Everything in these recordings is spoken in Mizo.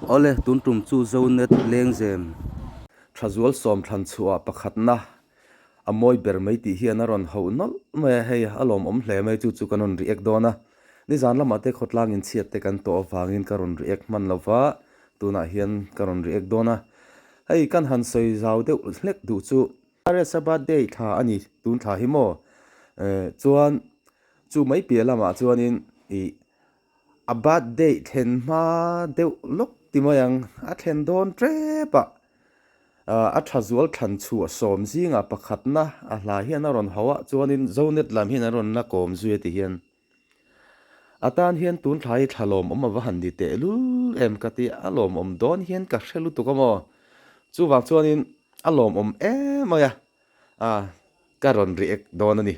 Awle, tun tum chu Zonet Lengzem Thazual Sawmthlan chhuah pakhatna a mawi ber mai tih hian a rawn hauh nawlh mai a, hei a lawmawm hle mai chu chu kan rawn react dawn a. Nizan lamah te khawtlang inchhiat te kan tawh avangin ka rawn react hman lo va, tunah hian ka rawn react dawn a. Hei kan han sawi zau deuh hlek duh chu RSA birthday thla a ni tun thla hi maw? Chuan chu mai piah lamah chuanin ih A birthday thlen hma deuh lawk ti mai ang, a thlen dawn tep a, a tha zual thlan chhuah sawm zingah pakhatna a hla hian a rawn hauh a, chuanin Zonet lam hian an rawn la kawm zui a ti hian a tan hian tun thla hi thla lawmawm a va han ni tehlul em ka ti a, lawmawm dawn hian ka hre lutuk a maw, chuvang chuanin a lawmawm em mai a, ka rawn react dawn a ni.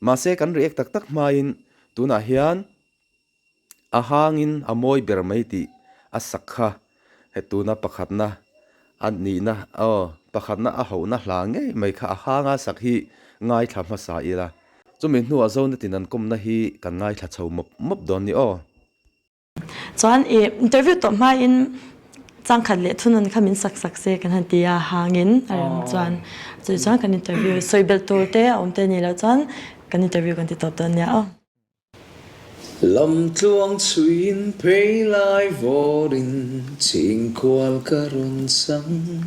Mahse kan react tak tak hmain tunah hian a hangin a mawi ber mai tih a sak kha he tuna pakhatna a nihna aw pakhatna a hauhna hla ngei mai kha a hanga sak hi ngaithla hmasa ila chumi hnuah Zonetin an kawmna hi kan ngaithla chho mawp mawp dawn ni aw. Chuan i interview tawh hmain changkhat leh thunun kha min sak sak se kan han ti a, hangin a rem chuan chutih chuan kan interview sawi belh tur te a awm te ni loh chuan kan interview kan ti tawp dawn nia aw. Lamtluang chhuiin phei lai vawrin chhingkual ka rawn chang.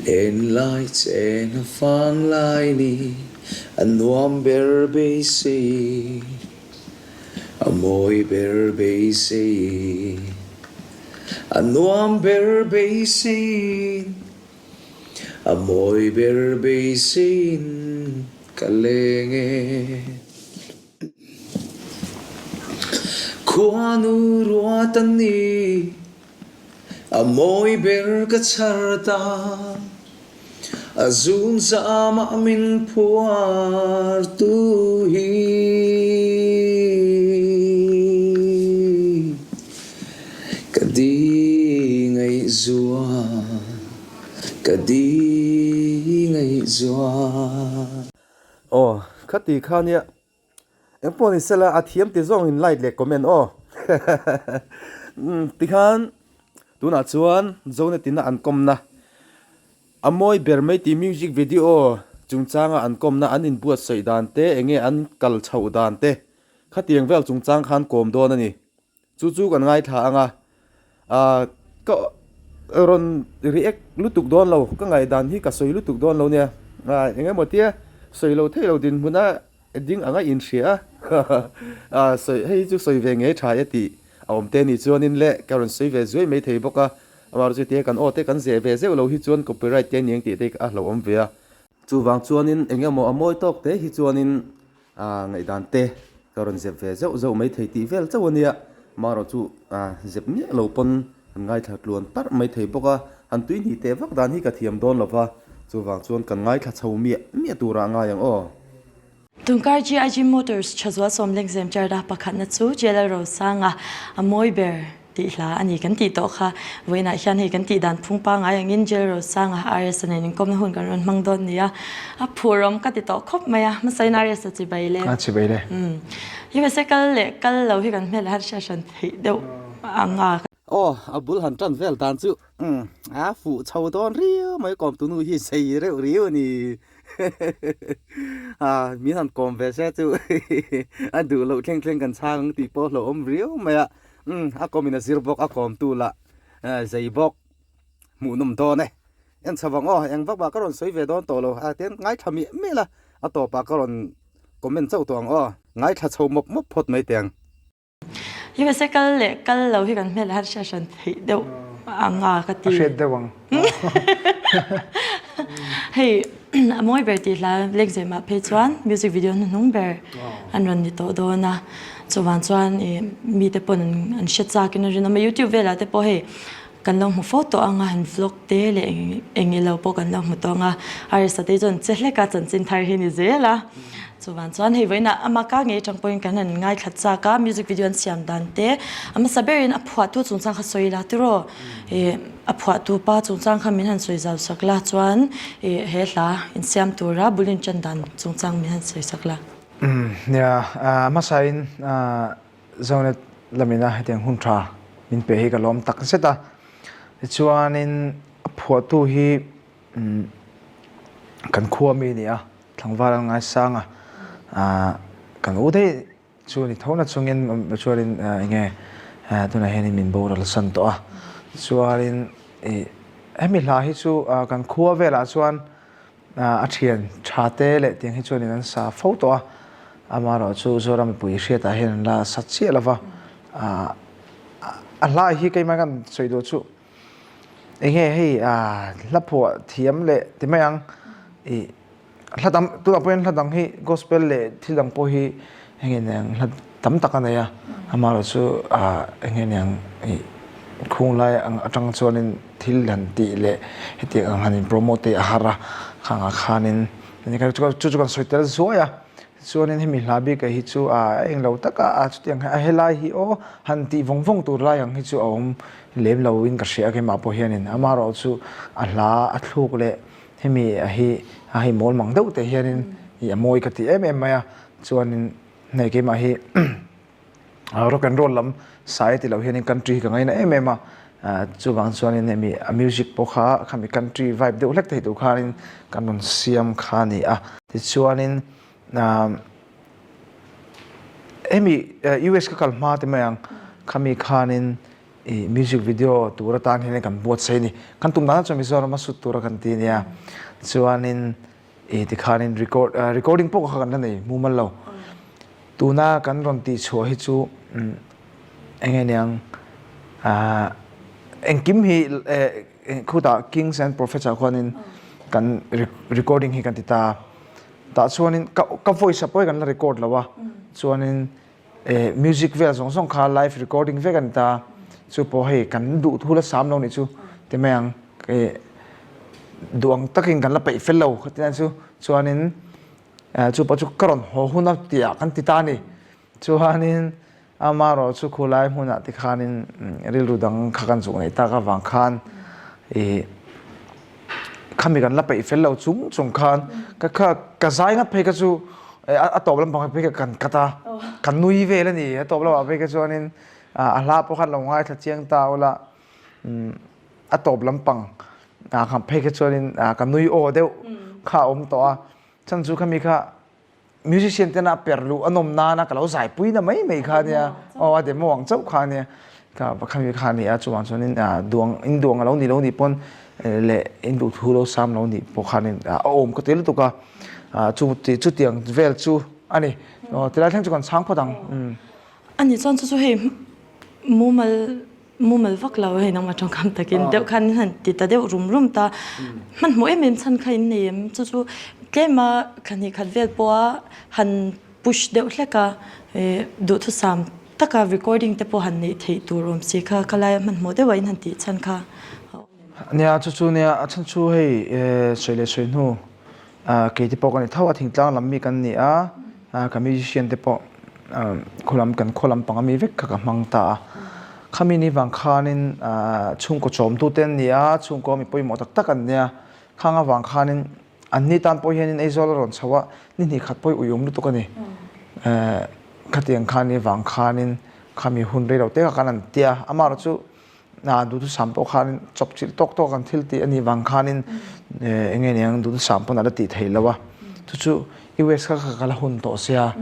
Lenlai chen a fang lai ni a nuam ber beisei. A mawi ber beisei, a nuam ber beisei, a mawi ber beiseiin ka leng e. Khuanu ruat a ni, a mawi ber ka chhar ta. A zun zamah min phuar tu hi ka di ngaihzual, ka di ngaihzual. Aw, khati kha nia. Engpawh ni sela a thiam ti zawng in like leh comment aw. Tikhan tunah chuan Zonetina an kawmna a mawi ber mai tih music video chungchanga an kawmna an inbuatsaih dan te enge an kal chhoh dan te khatiang vel chungchang khan kawm dawn a ni. Chu chu kan ngaithla ang a, ah ka rawn react lutuk dawn lo, ka ngaihdan hi ka sawi lutuk dawn lo nia, ah eng emaw tia sawi lo theih lo dinhmuna ding anga inhria a, ah sawi hei chu sawi ve ngei tha e tih a awm te ni chuanin le ka rawn sawi ve zuai mai thei bawk a, amaherawhchu tia kan aw te kan zeh ve zeuh lo hi chuan copyright te aniang tih te a hlauhawm ve a. Chuvang chuanin eng emaw a mawi tawk te hi chuanin ngaihdan te ka rawn zep ve zeuh zeuh mai thei tih vel chauh a nia. Marawh chu zep miah lo pawn kan ngaithla tluan parh mai thei bawk a, han tui hnih teh vak dan hi ka thiam dawn lo va, chuvang chuan kan ngaithla chho miah miah turah a ngai ang aw. Tunkar GIG Motors Thazual Sawmlengzem Charda pakhatna chu JLL Rosanga a mawi ber. Tih hla a ni kan tih tawh kha. Vawiinah hian hei kan tih dan phung pangngai angin Jail Rosanga RS-a nen inkawmna hun kan rawn hmang dawn nia. A phurawm ka ti tawh khawp mai a, hmasain RS-a chibai le. A chibai le. Umm. USA kal leh kal lo hi kan hmel a hriat hran theih deuh ang a. Aw, a bul han tan vel dan chu umm a fuh chho dawn riau mai kawmtunu hi zei reuh riau a ni. A min han kawm ve se chu a duh loh thleng thleng kan chhang ang tih pawh hlauhawm riau mai a. Umm a kawmin a zir bawk a kawmtu lah zei bawk hmuh nawm dawn e. En chho vang aw eng vak vak ka rawn sawi ve dawn tawh lo a tian ngaithla miah miah la a tawpah ka rawn comment chauh tawh ang aw ngaithla chho mawp mawp phawt mai teh ang. USA kal leh kal lo hi kan hmel a hriat hran theih deuh ang a ka ti. A hriat deuh ang. Hei a mawi ber tih hla Lengzemah phei chuan music video hnuhnung ber an rawn ni tawh dawn a. Chuvang chuan ih mite pawn an hre chak in a rinawm a, youtube velah te pawh hei kan lo hmu fo tawh ang a, han vlog te leh eng eng ilo pawh kan lo hmu tawh ang a, Arisa te chuan che hlek a chanchin thar hi ni zel a. Chuvang chuan hei vawiinah ama ka ngei atang pawhin kan han ngaithla chak a, music video an siam dan te a hmasa berin a phuahtu chungchang kha sawi la tiraw ih a phuahtu pa chungchang kha min han sawi zau sak la chuan ih he hla insiam tura bul intan dan chungchang min han sawi sak la. Nia, hmasain Zonet lamina hetiang hun tha min pe hi ka lawm tak zet a. Tichuanin a phuahtu hi kan khua mi a ni a, tlangval an ngaisang a, kan u daih chu ni tho na chungin chuanin eng nge tunah hianin min boral san tawh a. Chuanin ih hemi hla hi chu kan khua velah chuan A thian tha te leh tiang hi chuanin an sa fo tawh a, amaherawhchu Zoram mipui hriatah hian an la sa chiah lo va, a hlai hi keimah kan sawi duh chu eng nge hei hla phuah thiam leh ti mai ang ih hla dang tunah pawh hian hla dang hi gospel leh thil dang pawh hi Heng in eng hla tam tak a nei a, amaherawhchu ah eng nge niang ih khung lai ang atang chuanin thil han tih leh hetiang ang han in promote te a har a, khangah khanin chu chu kan sawi tel zuai a, tichuanin hemi hla bik ah hi chu ah a englo taka a chutiang hian a helai hi aw han tih vawng vawng tur lai ang hi chu a awm lem lo in ka hria a keimah pawh hianin amaherawhchu a hla a thluk leh hemi a hi a hei mawl mang deuh te hianin ih a mawi ka ti em em mai a. Chuanin hei keimah hi rock and roll lam sai ti lo hianin country hi ka ngaina em em a, chuvang chuanin hemi a music pawh kha khami country vibe deuh hlek thei tur khanin kan rawn siam kha a ni a. Tichuanin hemi US ka kal hma te mai ang khami khanin ih music video tur atan hianin kan buatsaih a ni. Kan tum dan chuan Mizoram a sut tura kan ti a nia. Chuanin I tikhanin record recording pawh kha kan la nei mumal lo. Tuna kan rawn tih chhuah hi chu eng nge niang engkim hi khutah Kings and Prophets ah khuanin kan recording hi kan ti ta. Tah chuanin ka voice ah pawh hi kan la record lo a chuanin Eh music vel zawng zawng kha live recording vek a ni ta, chu pawh hei kan duh thu la sam lo nih chu ti mai ang eh duh ang takin kan la peih fel lo kha tia chu chuanin eh chu pawh chu ka rawn haw hun a tih ah kan ti ta a ni chuanin amaherawh chu khulai hmunah te khanin rilru dang kha kan zuk neih tak avang khan ih Khami kan la peih fel lo chung chung khan ka kha ka zai ngat phei kha chu a tawp lampang phei kha kan cut a ka nui vel a ni a tawp lamah phei kha chuanin a hla pawh khan lo ngaithla chiang ta ula a tawp lampang phei kha chuanin ka nui aw deuh kha a awm tawh a chhan chu khami kha Musician tena per luh a nawm nana ka lo zaipui na mai mai kha ania aw a demo ang chauh kha ania ka khami kha ania chuvang chuanin duang in duang alo ni lo nih pawn leh in duh thu lo sam lo nih pawh khanin a awm ka ti lutuk a chu chutiang vel chu ani aw tilai thleng chu kan chhang phawt ang. Ani chuan chu chu hei mumal Mumal vak lo hei nangmah tawngkam takin deuh khan in han ti ta deuh rum rum ta. Hmanhmawh em em chhan kha in nei em? Chu chu tlema thla hnih khat vel pawha han push deuh hlek a, duhthusam taka recording te pawh han neih theih tur awm si kha ka laia hmanhmawh deuha in han tih chhan kha a awm em? Nia chu chu nia a chhan chu hei sawi leh sawi hnu Kei te pawh ka ni tho a, thingtlang lam mi kan ni a, ka musician te pawh khaw lam kan khaw lam panga mi vek kha ka hmang ta a. Khami ni vang khanin chhungkaw chawmtu te an ni a, chhungkaw mi pawimawh tak tak an nia. Khang avang khanin an ni tan pawh hianin Aizawl a rawn chho a, ni hnih khat pawh hi uiawm lutuk a ni. Khatiang khan ni vang khanin khami hun rei lo te kha kan an tia, amaherawhchu chu A duhthusam pawh khanin chawp chilh tawk tawk an thil tih a nih vang khanin eng nge niang duhthusam pawn a la tih theih lo a. Chu chu US kha ka kal a hun tawh sia,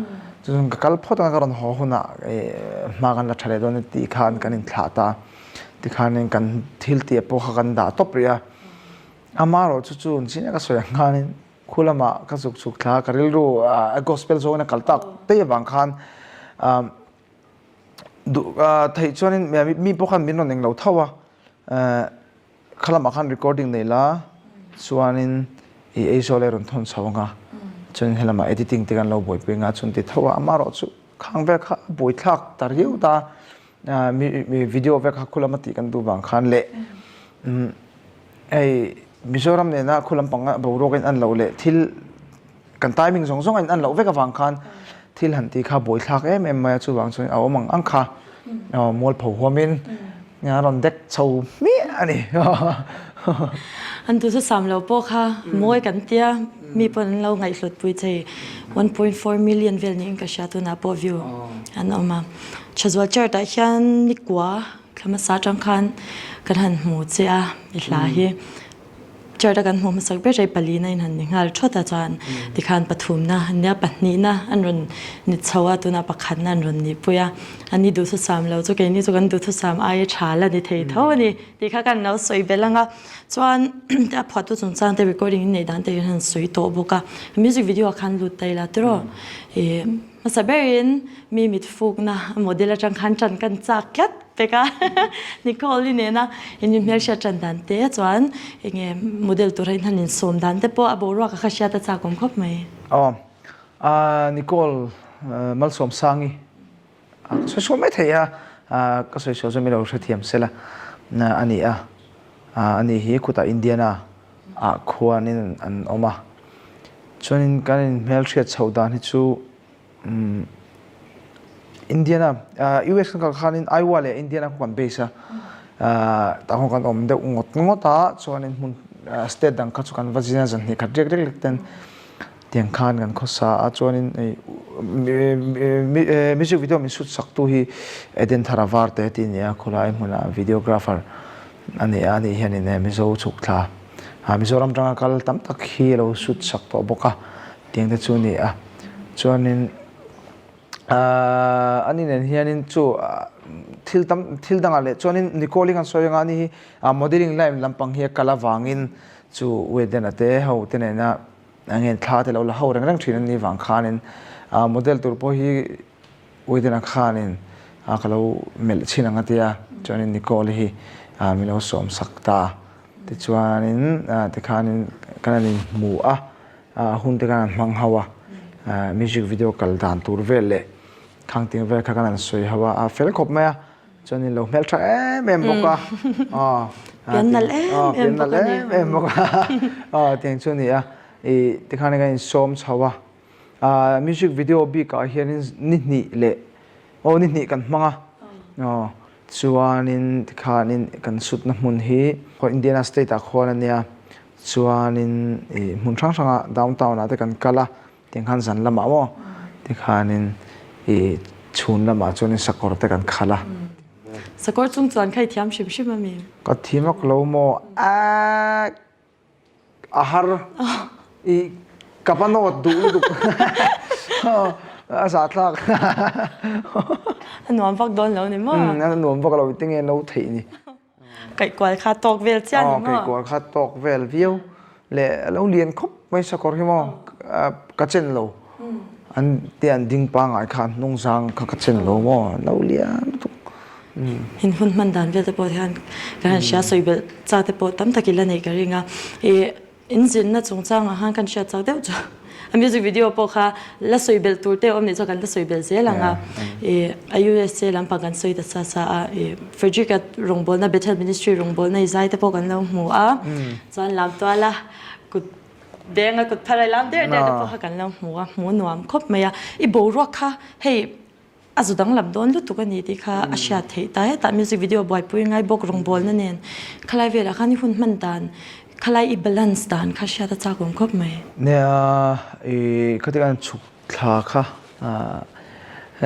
chu chuan ka kal phawt anga ka rawn haw hunah hma kan la tha leh dawn a tih khan kan inthlah ta a. Tikhanin kan thil tih pawh kha kan dah tawp rih a. Amaherawh chu chu chin a ka sawi ang khanin khu lamah ka zuk chhuk thla a, ka rilru a gospel zawngin a kal tak daih avang khan Duh theih chuanin mi pawh khan min rawn englo tho a, kha lamah khan recording nei la chuanin i Aizawl e rawn thawn chho ang a, chuanin helamah editing te kan lo buaipui ang a chuan ti tho a, amaherawh chu khang vel kha a buaithlak ta riau ta a, mi video vel kha khu lama tih kan duh vang khan leh hei Mizoram nena khu lampanga boruak a in an loh leh thil Kan timing zawng zawng a in an loh vek avang khan thil han tih kha buaithlak em em mai a, chuvang chuan a awm ang ang kha mualpho huamin a rawn dek chho hmiah a ni. An tu chu sam lo pawh kha mawi kan tia mi pawn an lo ngaihhlut pui chei 1.4 million vel niin ka hria tunah pawh view an awm a. Thazual chart ah hian nikua. Thla hmasa atang khan kan han hmu che a i hla hi church a kan hmuh hmasak ber rei palina in han ni nghal thawt a chuan tikhan pathumna an nia pahnihna an rawn ni chho a tunah pakhatna an rawn nihpui a ani duhthusam lo chu keini chu kan duhthusam aia tha la ni thei tho a ni tih kha kan lo sawi belh ang a chuan a phuahtu chungchang te recording in neih dan te hian an sawi tawh bawk a music video ah khan lut ta ila tiraw ih Hmasa berin mi mit fukna model atang khan tan kan chak tlat pek a, Nicole-i nena in inhmelhriat tan dan te chuan enge model tura in han insawm dan te pawh a boruak a kha hriat a chak awm khawp mai. Aw, Nicole Malsawmsangi ka sawi sual mai thei a, ka sawi sual chu mi lo hrethiam sela a ni a, ani hi khutah Indiana ah khuanin an awm a. Chuanin kan inhmelhriat chhoh dan hi chu umm Indiana US kan kal khanin Iowa leh Indiana khaw kan base a tah khaw kan awm deuh ngawt ngawt a chuanin hmun state dang kha chu kan va zin a zan hnih khat riak riak riak ten tiang khan kan khawsa a chuanin hei music video min shoot sak tu hi Eden Thara Varte tih a ni a khawlai hmunah videographer a ni a ani hianin Mizo chhuk thla ah Mizoram atanga kal tam tak hi a lo shoot sak tawh bawk a tiang te chu a ni a chuanin ahh ani nen hianin chu thil tam thil dangah leh chuanin Nicole-i kan sawi anga ani hi ah modelling line lampang hi a kal avangin chu Weden-a te ho te nena eng nge thla te lo la ho reng reng thin an nih vang khanin ah model tur pawh hi Uidena khanin a ka lo melh chhin ang a tia, chuanin Nicole hi min lo sawm sak ta a. Tichuanin tikhanin kan han inhmu a, a hun te khan an hmang ho a, music video kal dan tur vel leh khang ting vel kha kan han sawi ho a, a fel khawp mai a, chuanin lo hmeltha em em bawk a, pian nalh em em bawk a ni. Pian nalh em em bawk a, tiang chu a ni a, tikhanin kan insawm chho a. Ahh music video bik ah hianin ni hnih leh aw ni hnih kan hmang a aw chuanin tikhanin kan sutna hmun hi Indiana state ah khuan a nia chuanin ih hmun hrang hrang ah downtown ah te kan kal a tiang khan zan lamah maw tikhanin ih chhun lamah chuanin sakawr te kan khalh a. Sakawr chung chuan kha i thiam hrim hrim a mi? Ka thiam a ka lo maw aak. A har i ka va nawt duh lutuk a zahthlak. A nuam vak dawn lo ni maw? A nuam vak lo tinge no theih ni. Kaihkual kha tawk vel chiah ni maw? Kaihkual kha tawk vel viau leh a lo lian khawp mai sakawr hi maw ka chen lo an te an ding pangai kha an hnung zang kha ka chen lo maw a lo lian lutuk. In hun hman dan vel te pawh hian kan han hria sawi belh cha te pawh tam tak i la neih ka ring a. Ih in zinna chungchangah khan kan hriat chak deuh chu a music video pawh kha la sawi belh tur te a awm nih chuan kan la sawi belh zel ang a. Ih a USA lampang kan sawi ta sa sa a. Ih Frederick-a rawngbawlna Bethel Ministry rawngbawlna i zai te pawh kan lo hmu a. Chuan Lamtuala kut denga kut phar a lam der der te pawh kha kan lo hmu a. Hmu nuam khawp mai a. I boruak kha hei A zu danglam dawn lutuk a ni tih kha a hriat theih ta. Hetah music video buaipui ngai bawk rawngbawlna nen khalai velah khan i hun hman dan, khalai i balance dan kha hriat a chak awm khawp mai. Nia, i khatiang an chhuk thla kha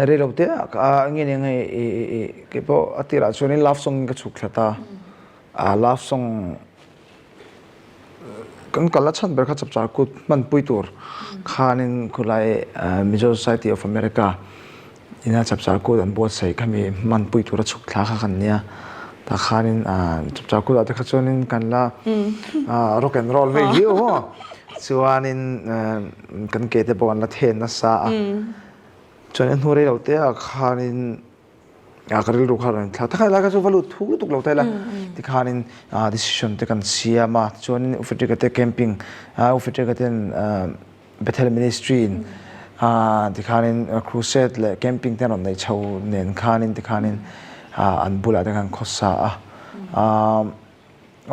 rei lo te ah nge nia nge i keipawh a tirah chuanin love song in ka chhuk thla ta a, love song Kan kal a chhan ber kha chapchar kut hmanpui tur khanin khulai Mizo Society of America ina chapchar kut an buatsaih kha mi hmanpui tura chhuk thla kha kan nia. Tah khanin chapchar kut ah te kha chuanin kan la rock and roll vei viau maw. Chuanin kan ke te pawh kan la then nasa a. Chuan a hnu rei lo te ah khanin ka rilru kha rawn thla thakai lai kha chu va lut thu lutuk lo ta ila tikhanin decision te kan siam a tichuanin U Frederick-a te camping U Frederick-a ten Bethel Ministry in tikhanin crusade leh camping te an rawn neih chho nen khanin tikhanin an bulah te khan khawsa a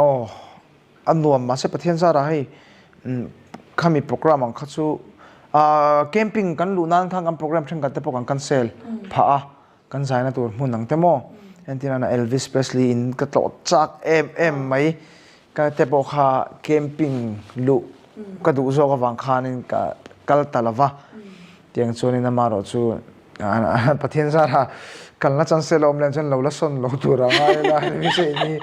aw a nuam mahse Pathian zarah hei khami program ang kha chu camping kan luh nan khan kan program thenkhat te pawh kan cancel phah a kan zaina tur hmun ang te maw entir nana Elvis Presley in ka tlawh chak em em mai ka te pawh kha camping luh ka duh zawk avang khanin ka kal ta lova tiang chuanin amaherawhchu Pathian zarah. Kalna chance la awm leh chuan lo la sawn lo tur a ngai la ni se ni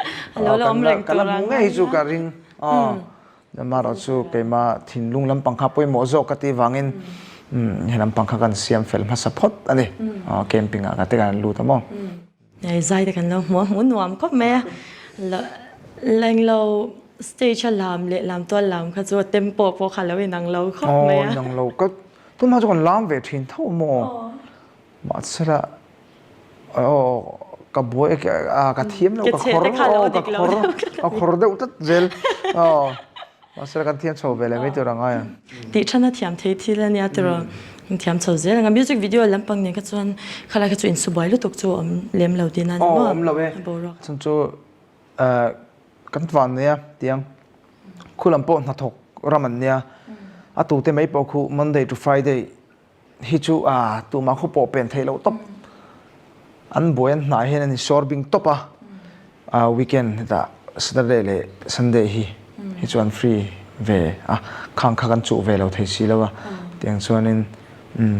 ka la hmu ngei chu ka ring amarawh chu keima thinlung lampang kha pawimawh zawk ka tih vangin he lampang kha kan siam fel hmasa phawt a ni camping ah ka te kan lut a maw. Zai te kan lo hmu a hmu nuam khawp mai a lenglo stage a lam leh lam tual lam kha chu a tempo pawh kha lo inang lo khawp mai a. Inang lo ka tunhma chu kan lam ve thin tho maw. Mahsela aw ka buai a ka thiam lo ka khawr aw ka khawr ka khawr deuh tlat zel aw mahsela kan thiam chho ve leh mai tur a ngai ang. Tih than a thiam thei thil a nia tiraw thiam chho zel ang a music video lampang nen kha chuan khalai kha chu insubuai lutuk chu a awm lem lo tihna a ni maw? Aw awm lo e chhan chu kan van nei a tiang khu lam pawh hnathawk ram an nia a tute mai pawh khu Monday to Friday hi chu a tumah khu pawh pen theih loh tawp an buai an hnah hian an insawr bing tawp a a weekend hetah Saturday leh Sunday hi hi chu an free ve a khang kha kan chuh ve lo thei si lo a tiang chuanin umm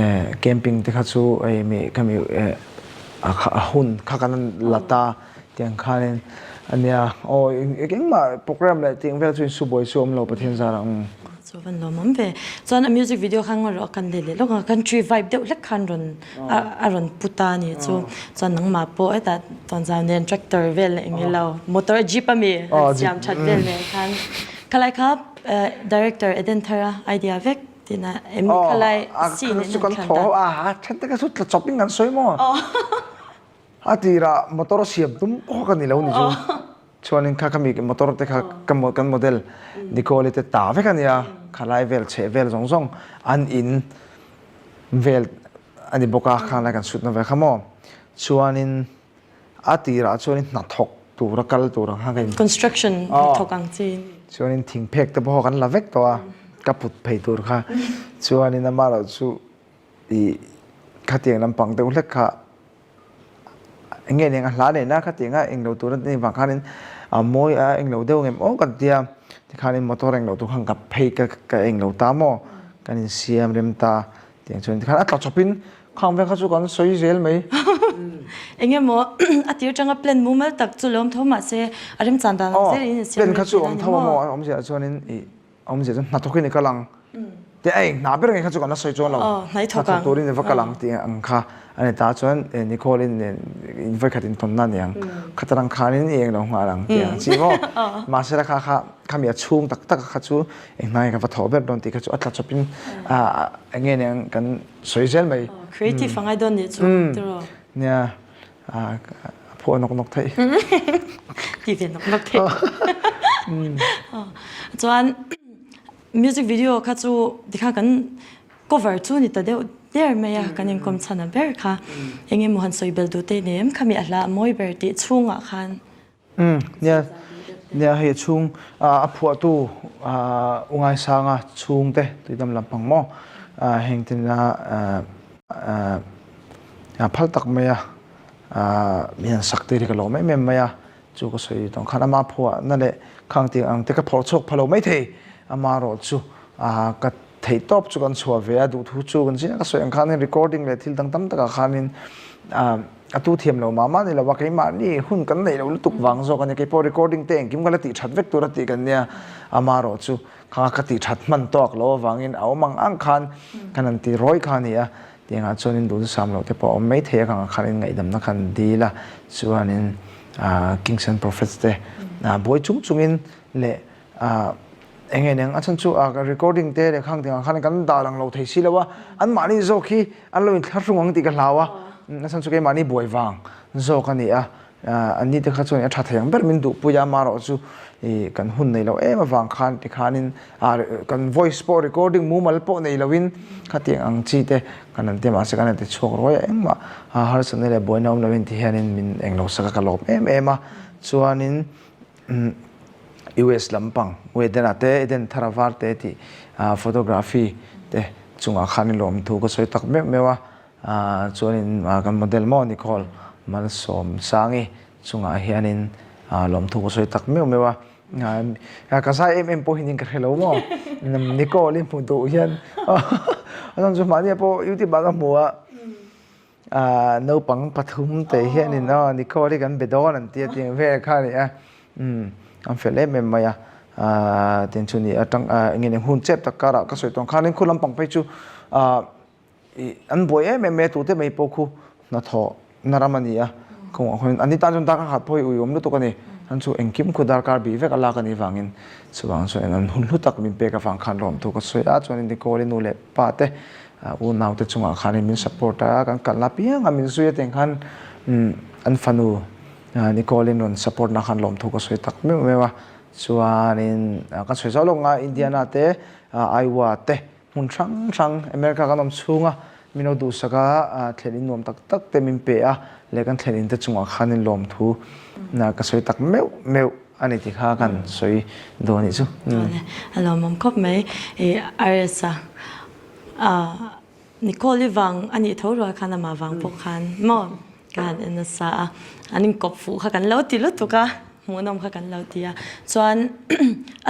eh camping te kha chu hei mi khami eh a hun kha kan la ta tiang khanin ania aw engmah program leh tih ang vel chu insubuai chu a awm lo Pathian zarah umm. Chu van lawmawm ve. Chuan a music video khan ngaw rawh kan let leh lawk a, country vibe deuh hlek khan rawn a rawn pu ta a ni chu. Chuan nangmah pawh hetah tawnzau nen tractor vel leh eng ilo motor jeep a mi han siam that vel nen khan khalai kha director Eden Thara idea vek tina em ni khalai scene in an thlan dan. A then te kha chu tla chawp in kan sawi maw? A tirah motor siam tum pawh ka ni lo ni chu. Chuanin kha khami motor te kha kan model Nicole te ta vek a nia. Khalai vel chheh vel zawng zawng an in vel a ni bawk a khalai kan sut na vel kha maw. Chuanin a tirah chuanin hnathawk tura kal tur ang khan ka in Construction hnathawk ang chi. Chuanin thingphek te pawh kan la vek tawh a ka put phei tur kha. Chuanin amaherawh chu ih khatiang lampang deuh hlek kha eng nge eng a hla nena khatiang a englo tur a nih vang khanin a mawi a englo deuh ngem aw kan tia tikhanin motor englo tur khan ka phei ka ka englo ta maw kan insiam rem ta tiang chuan tikhan a tla chawpin khang vel kha chu kan sawi zel mai. Eng emaw a tir tanga plan mumal tak chu lo awm tho mahse a remchan dan ang zelin insiam rem thin a ni maw? A awmzia chuanin ih A awmzia chuan hnathawk in i kal ang tih a eng hna ber nge kha chu kan la sawi chuan lo hnathawk turin i va kal ang tih ang kha a ni ta chuan Nicole in in vawikhat in tawnna a ni ang khatar ang khanin i eng lo nghal ang tih ang chi maw mahse la kha kha khami a chhung tak tak kha chu eng hna nge ka va thawh ber dawn tih kha chu a tla chawpin eng nge niang kan sawi zel mai creative a ngai dawn nih chu tiraw nia a phuah nawk nawk theih. Ti ve nawk nawk theih. Chuan music video kha chu tikha kan cover chu ni ta deuh der mai a kan inkawm chhan a ber kha eng emaw han sawi bel duh te nei em khami a hla a mawi ber tih chhungah khan. Nia nia hei a chhung a phuahtu u Ngaisanga chhungte tuidam lampang maw heng tina A phal tak mai a, mi han sak tir hi ka lawm em em mai a, chu ka sawi tawng khan ama phuahna leh khang tih ang te ka phawrh chhuak pha lo mai thei, amarawh chu ka theih tawp chu kan chhuah ve a, duhthu chu kan zing a ka sawi ang khanin recording leh thil dang tam takah khanin a tu thiam lo mah mah ni lo a, keimahni hun kan neih loh lutuk vang zawk a ni, keipawh recording te engkim ka la tih that vek tur a tih kan nia, amarawh chu kha ka tih that hman tawk loh avangin a awm ang ang khan kan han ti rawi kha a ni a. Tiangah chuanin duhthusam loh te pawh a awm mai thei a, kangah khanin ngaihdamna kha an dil a, chuanin Kings and Prophets te buai chung chungin leh eng nge eng a chhan chu recording te leh khang tiangah khan kan dah lang lo thei si lo a, anmahni zawk hi an lo inthlahrung ang tih ka hlau a, a chhan chu keimahni buai vang zawk a ni a. Anni te kha chuan a tha thei ang ber min duhpui a, amaherawh chu ih kan hun nei lo em avang khan tikhanin kan voice pawh recording mumal pawh nei loin khatiang ang chi te kan han ti a, mahse kan han ti chhuak ruai a engmah harsatna leh buaina awm loin ti hianin min englo sak a ka lawm em em a, chuanin US lampang Eden-ah te Eden thar avar te tih photography te chungah khan lawmthu ka sawi tak meuh meuh a. Chuanin kan model maw Nicole Malsawmsangi chungah hianin lawmthu ka sawi tak meuh meuh a. Ka zai em em pawh hian ka hre lo maw. Nicole i hmu duh hian a chhan chu mahni ah pawh youtube ah ka hmu a. Naupang pathum te hianin aw Nicole hi kan be dawn an tia tih ang vel kha a ni a, umm an fel em em mai a, tin chu ni atang enge ni hun chep tak karah ka sawi tawn khanin khu lampang phei chu ih an buai em em mai a tute mai pawh khu hnathawh na ram a ni a, kawngah khuanin an ni tan chuan darkar khat pawh hi uiawm lutuk a ni, an chu engkim khu darkar bih vek a lak a nih vangin chuvang chuan an hun hlu tak min pek avang khan lawmthu ka sawi a, chuanin Nicole-i nu leh pa te unau te chungah khanin min support a, kan kalna apiang a min zui a tiang khan an fanu Nicole-in rawn support na khan lawmthu ka sawi tak meuh meuh a, chuanin kan sawi zauh lawk nga Indiana te Iowa te hmun hrang hrang America kan awm chhunga min lo duhsak a thlen in nuam tak tak te min pe a leh kan thlen in te chungah khanin lawmthu ka sawi tak meuh meuh a ni tih kha kan sawi dawn anih chu. Awle, a lawmawm khawp mai i RS-a Nicole-i vang a nih tho rual khan amah vang pawh khan maw ka han en nasa a, an inkawp fuh kha kan lo ti lutuk a, hmuhnawm kha kan lo ti a, chuan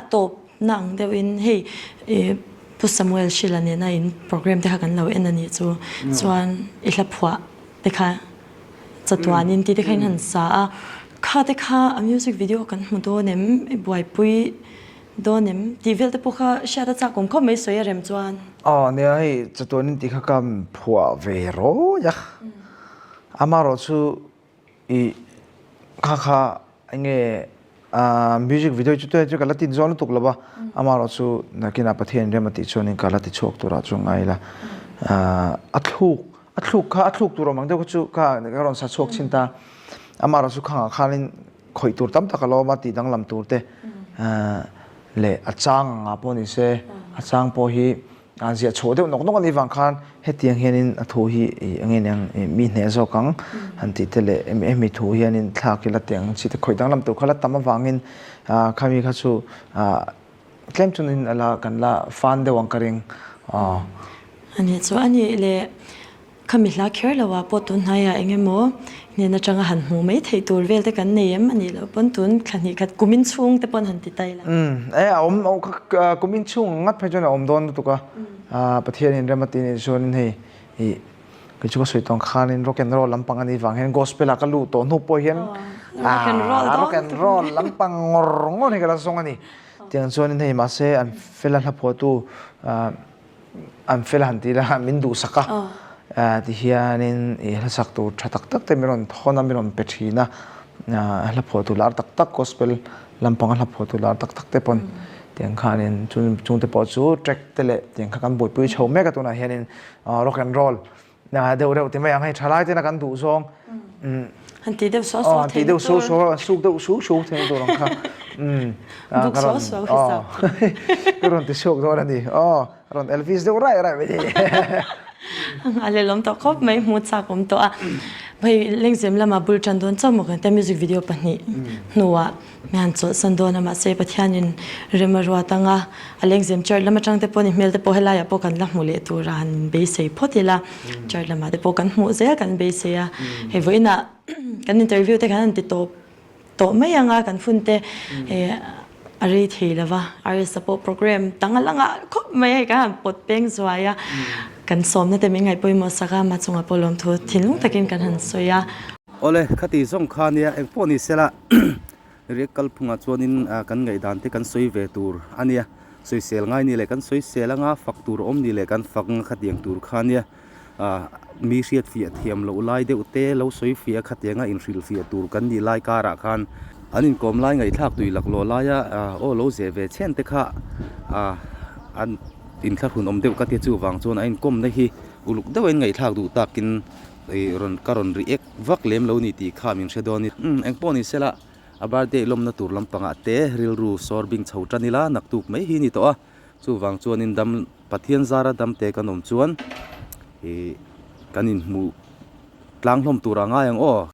a tawp na ang deuhin hei i Pu Samuel Shila nena in program te kha kan lo en a nih chu, chuan i hla phuah te kha Chatuanin tih te kha in han sa a, kha te kha a music video kan hmu dawn em, i buaipui dawn em tih vel te pawh kha hriat a chak awm khawp mai sawi a rem chuan. Aw nia hei chatuanin tih kha ka phuah ve rawi a, amaherawh chu i kha kha enge Music video chu chu ka la tin zawn lutuk lo va, amaherawh chu nakinah Pathian rem a tih chuanin ka la ti chhuak turah chu ngai ila. A thluk, a thluk kha a thluk tur awm ang deuh kha chu ka ka rawn sa chhuak chin ta. Amaherawh chu khangah khanin khawih tur tam tak a lo awm a, tih danglam tur te leh a chang angah pawh ni se, a chang pawh hi A ziah chhuah deuh nawk nawk a nih vang khan hetiang hianin a thu hi eng nge niang mi hneh zawk ang han tih te leh hemi thu hianin thlak ila tih ang chi te khawih danglam tur kha la tam avangin khami kha chu tlem chunin a la kan la fan deuh ang ka ring. A nih chu a nih leh Khami hla kher lo ah pawh tun hnaiah eng emaw hnen atanga han hmuh mai theih tur vel te kan nei em a nih loh pawn tun thla hnih khat kum inchhung te pawn han ti tai la. Umm e a awm kum inchhung ngat phei chuan a awm dawn lutuk a, Pathianin rem a tih nih chuanin hei ih kei chu ka sawi tawng khanin rock and roll lampang a nih vang hian gospel ah ka luh tawh hnu pawh hian rock and roll lampang ngawr ngawr hi ka la zawng a ni. Tiang chuanin hei mahse an fela hla phuahtu An fel han ti la, min duhsak a, ti hianin i hla sak tur tha tak tak te min rawn thawn a, min rawn pe thin a, hla phuah tur lar tak tak gospel lampanga hla phuah tur lar tak tak te pawn tiang khanin chungte pawh chu track te leh tiang kha kan buaipui chho mek a tunah hianin rock and roll deuh reuh ti mai ang hei thalai tena kan duh zawng han ti deuh suau suau thei deuh suau suau an suk deuh su su thei tur ang kha duk suau suau hi sa ka rawn ti chhuak dawn ani aw rawn Elvis deuh rai rai mai a le lawm tawh khawp mai hmu chak awm tawh a hei lengzem lama bul tan dawn chauh maw kan tia music video pahnih hnuah Mi han chawlhsan dawn a, mahse Pathianin rem a ruat ang a, a lengzem church lam atang te pawh ni hmel te pawh helaiah pawh kan la hmu leh tur a han beisei phawt ila, church lamah te pawh kan hmuh zel kan beisei a, hei vawiinah kan interview te khan an ti tawp tawh mai ang a, kan phun te a rei thei lo va, RS-a pawh program dang a la ngah khawp mai a, hei kan han pawt peng zuai a, kan sawmna te min ngaih pawimawh sak a, mah chungah pawh lawmthu thinlung takin kan han sawi a. Awle, khati zawng kha nia engpawh ni sela riak kalphungah chuanin kan ngaihdan te kan sawi ve tur a nia, sawisel ngai ni leh kan sawisel anga fak tur awm ni leh kan fak anga khatiang tur kha nia, mi hriat fiah thiam loh lai deuh te lo sawi fiah khatianga inhrilhfiah tur kan nih lai karah khan an inkawm lai ngaihthlak tui laklawh laia aw lo zeh ve chhen te kha an inthlahrun awm deuh ka tia chuvang chuan a inkawmna hi uluk deuhin ngaihthlak duh takin Ih rawn ka rawn react vak lem lo ni tih kha min hre dawn i umm eng pawh ni sela a birthday lawmna tur lampangah te rilru sawr bing chho tan ila naktuk mai hi ni tawh a chuvang chuanin dam Pathian zara dam te kan awm chuan ih kan inhmuh tlang hlawm tur a ngai ang aw.